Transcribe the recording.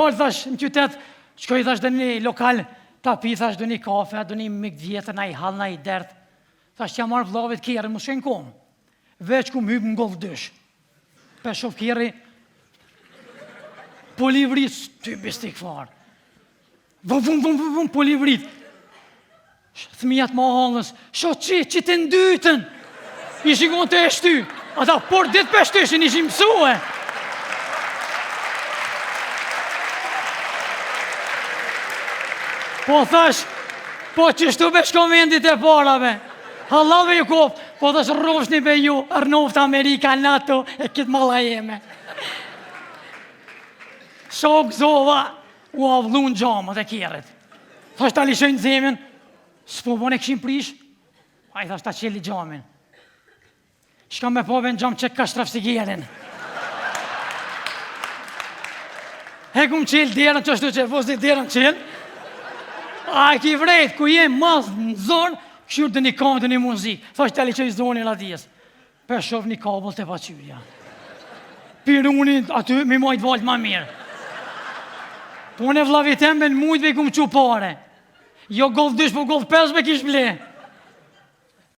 Dal thash në qytet, shkoj thash në një lokal, ta pi thash do një kafe, do një mik vjetër, naj hall, naj dert. Thash t'ja marr vllavit kerrin, mos shkoj në kom. Veç kum hyp në golf dysh. Pe shof kerri, po livrit, ty bistik farë. Vum, vum, vum, vum, vum, po livrit. Thmijat mahallës, sho qi, qi të ndytën. Ishin konë tu e shty. Ata por dit pe shtyshin, ishin mësue. Po thash, po qështu be shko vendit e parave. Hallall ju koft, po thash rrofshni be ju, rrnoft Amerika, NATO, e kitë malla jeme. Sa u gëzova, U avllun xhamat e kerrit. Thash ta lishoj nxemjen, s'po bon e kishin prish. Ai thash ta çeli xhamin. Shka me pa be në xham që ka shtrafsigerin. E kum qel derën qashtu që e vozni derën qel. A e ki vrejt, ku jem mas në zorë, këshyrë dhe një kamë dhe një muzikë. Thash ta lishoj zonin radios. Pe shof një kabëll te pasqyrja. Piruni aty mi majt valt ma mirë. Po unë e vllavit tem me në mujtë me i kum qu pare. Jo golf dysh, po golf 5 me kish ble.